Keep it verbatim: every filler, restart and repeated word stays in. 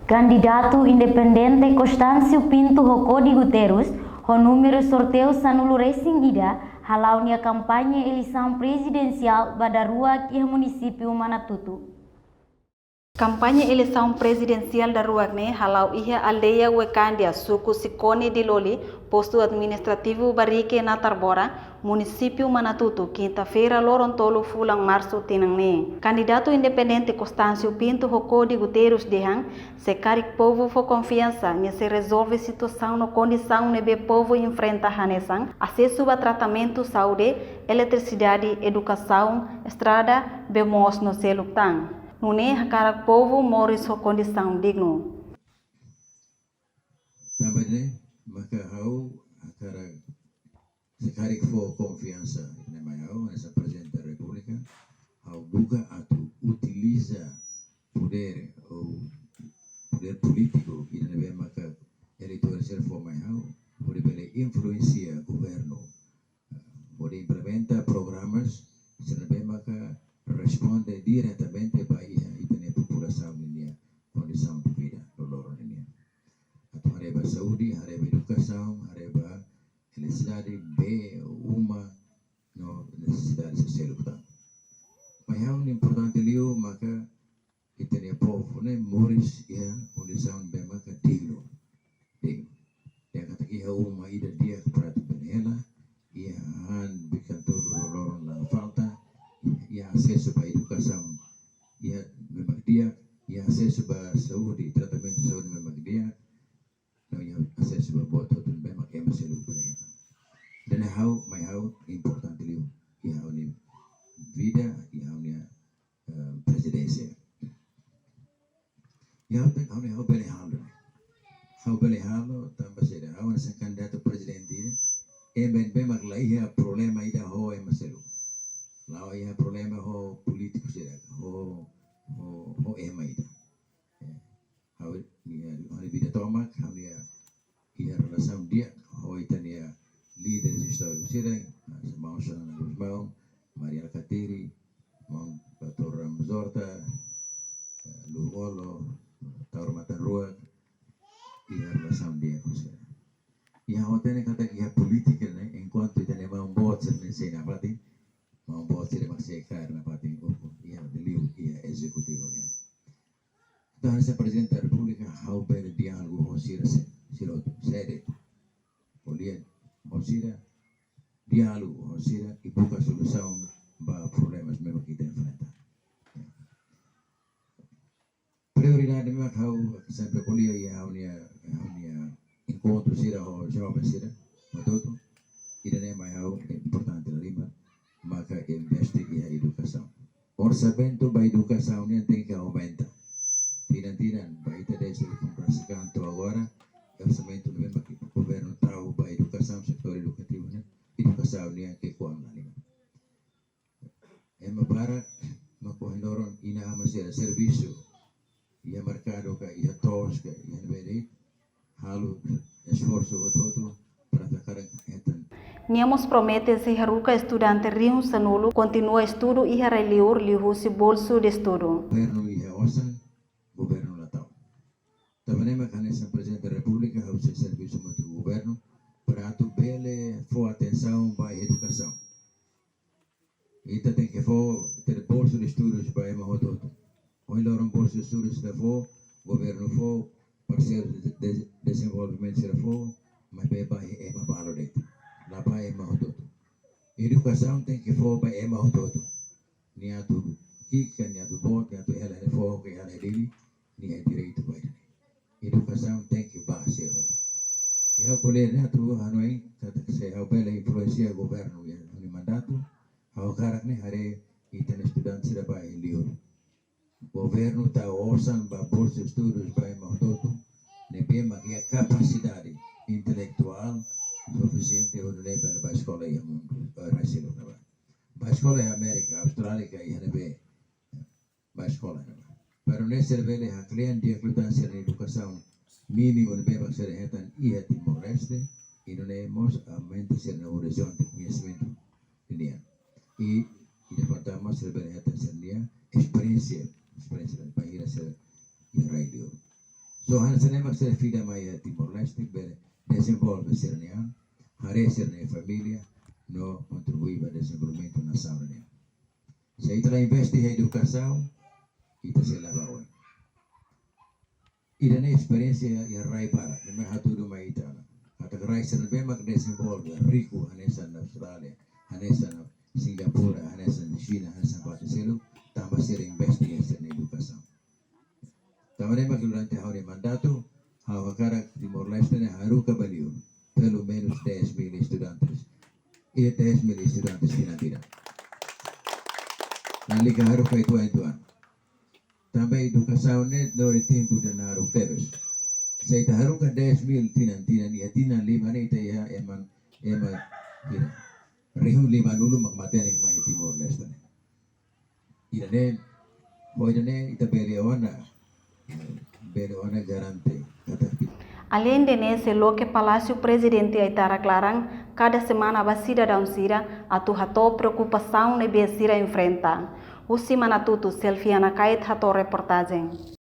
Kandidatu independente Constâncio Pinto ho kódigu terus, ho númeru sorteiu sanulu-resin-ida, hala'o nia kampaña eleisaun prezidensiál ba daruak iha munisípiu Manatuto. Kampaña eleisaun prezidensiál daruak ne'e hala'o iha aldeia Wekandia, suku Sikone Diloli, postu administrativu Barike Natarbora, munisípiu Manatuto, kinta-feira, loron tolu fulan Marsu tinan ne'e. Kandidatu independente Constâncio Pinto ho kódigu terus dehan, se karik povu fó konfiansa, nia sei rezolve situasaun no kondisaun ne'ebé povu enfrenta hanesan asesu ba tratamentu saúde, eletrisidade, edukasaun, estrada, bee moos no seluk tan. Nune'e hakarak povu moris ho kondisaun dignu. Tanba ne'e maka ha'u hakarak, se karik fó konfiansa ne'e mai ha'u, hanesan Prezidente da Repúblika, ha'u buka atu utiliza podér, ou podér polítiku ida ne'ebé maka eleitór sira fó mai ha'u, hodi bele influensia governu, hodi implementa programas sira ne'ebé maka responde diretamente ba iha ita-nia populasaun ninia kondisaun de vida loroloron nian. Atu haree ba saúde, haree ba edukasaun, haree ba eletrisidade, bee, uma, no nesesidade sira seluk tan. Mai ha'u-nia importante liu maka ita-nia povu ne'e moris iha kondisaun ne'ebé maka dignu. Dignu. Dehan katak iha uma ida di'ak para atu bele hela, iha han bikan-tolu loroloron la falta, iha asesu ba edukasaun, iha ne'ebé mak di'ak, iha asesu ba saúde, tratamentu saúde ne'ebé mak di'ak, no iha asesu ba buat hotu ne'ebé mak ema seluk bele hela. Ida-ne'e ha'u, mai ha'u importante liu iha ha'u-nia vida, iha ha'u-nia, eh, prezidénsia. Iha ha'u tan, ha'u ne'e ha'u bele halo. Ha'u bele halo, tanba saida, ha'u hanesan kandidatu prezidente, ema ne'ebé mak la iha problema ida ho ema seluk. La iha problema ho polítiku sira, ho, ho, ho ema ida. Eh, ha'u, ha'u-nia vida tomak, ha'u-nia iha relasaun di'ak ho ita-nia líderes istóriku sira, hanesan maun Xanana Gusmão, Mari Alkatiri, maun Doutór Ramos Horta, eh, Lú Molo, Taur Matan Ruak, iha relasaun di'ak ho sira. Iha ha'u hatene katak iha polítika ne'e, enkuantu ita-nia maun boot sira ne'e sei nafatin, maun boot sira mak sei kaer nafatin ukun iha liu iha ezekutivu nian. Entaun, hanesan Prezidente da Repúblika, ha'u bele diálogu ho sira se, sira hotu, sé de'it. Ko'alia ho sira, diálogu ho sira, i buka solusaun ba problemas ne'ebé mak ita enfrenta. Prioridade ne'ebé mak ha'u sempre ko'alia iha ha'u-nia, ha'u-nia enkontru sira ho joven sira, hotu-hotu, ida-ne'e mai ha'u importante la liman, maka investe iha edukasaun. Orsamentu ba edukasaun nian tenke aumenta. Tinan-tinan, ba ita dezde dua ribu delapan belas to'o agora, orsamentu ne'ebé mak governu tau ba edukasaun, setór edukativu nian, edukasaun nian ki'ikoan la liman. Ema barak mak ohin loron inan-aman sira servisu iha merkadu ka iha to'os ka iha ne'ebé de'it, halo esforsu hotu-hotu para atu hakarak hetan. Nia mós promete sei haruka estudante rihun sanulu kontinua estudu iha rai-liur liuhusi bolsu de estudu. Governu iha osan, governu la tau. Tanba ne'e mak hanesan Prezidente da Repúblika ha'u sei servisu hamutuk ho governu para atu bele fó atensaun ba edukasaun. Ita tenke fó, ita-nia bolsu de estudus ba ema hotu-hotu. Ohin loron bolsu de estudus la fó, governu fó, parseiru de, de, dezenvolvimentu sira fó, maibé ba ema balu de'it. La ba ema hotu-hotu. Edukasaun tenke fó ba ema hotu-hotu. Nia atu ki'ik ka, nia atu boot, nia atu hela iha foho ka hela iha Dili, nia iha direitu ba ida-ne'e. Edukasaun tenke ba sira hotu. I ha'u ko'alia ne'e atu hanoin katak se ha'u bele influensia governu iha ha'u-nia mandatu, ha'u hakarak ne'e haree ita-nia estudante sira ba iha liur. Governu tau osan ba bolsu estudus ba ema hotu-hotu ne'ebé mak iha kapasidade intelektuál sufisiente hodi nune'e bele ba eskola iha mundu, eh, rai seluk ne'ebá. Ba eskola iha Amérika, Austrália ka iha ne'ebé, ba eskola ne'ebá. Para nune'e sira bele haklean di'ak liután sira-nia edukasaun mínimu ne'ebé mak sira hetan iha Timor-Leste, i nune'e mós aumenta sira-nia horizonte koñesimentu ninian. I, i ida falta mós sira bele hetan sira-nia esperiénsia, esperiénsia bainhira sira iha rai-liur. So hanesan ne'e mak sira fila mai iha Timor-Leste bele dezenvolve sira-nia an, haree sira-nia família, no kontribui ba dezenvolvimentu nasaun nian. Se ita la investe iha edukasaun, ita sei la bá oin. Ida-ne'e esperiénsia iha rai barak, ne'ebé hatudu mai ita ona katak rai sira ne'ebé mak dezenvolve, riku, hanesan Austrália, hanesan Singapura, hanesan Xina, hanesan parte seluk, tanba sira investe iha sira-nia edukasaun. Tanba ne'e mak durante ha'u-nia mandatu, ha'u hakarak Timor-Leste ne'e haruka ba li'ur pelumenus dez mil estudantes. Iha dez mil estudantes tinan-tinan. Lalika haruka uitoan-uitoan. Tanba edukasaun ne'e lori tempu ida naruk tebes. Se ita haruka dez mil tinan-tinan, iha tinan lima ne'e ita iha ema, ema hira, rihun lima-nulu mak matenek mai Timor-Leste ne'e. Ida-ne'e, ho ida-ne'e ita bele ona, bele ona garante katak. Aleinde ne'e, sei loke Palásiu Prezidente Aitarak laran kada semana ba sidadaun sira atu hato'o preokupasaun ne'ebé sira enfrenta. Husi Manatutu, Selfiana Kait hato'o reportajen.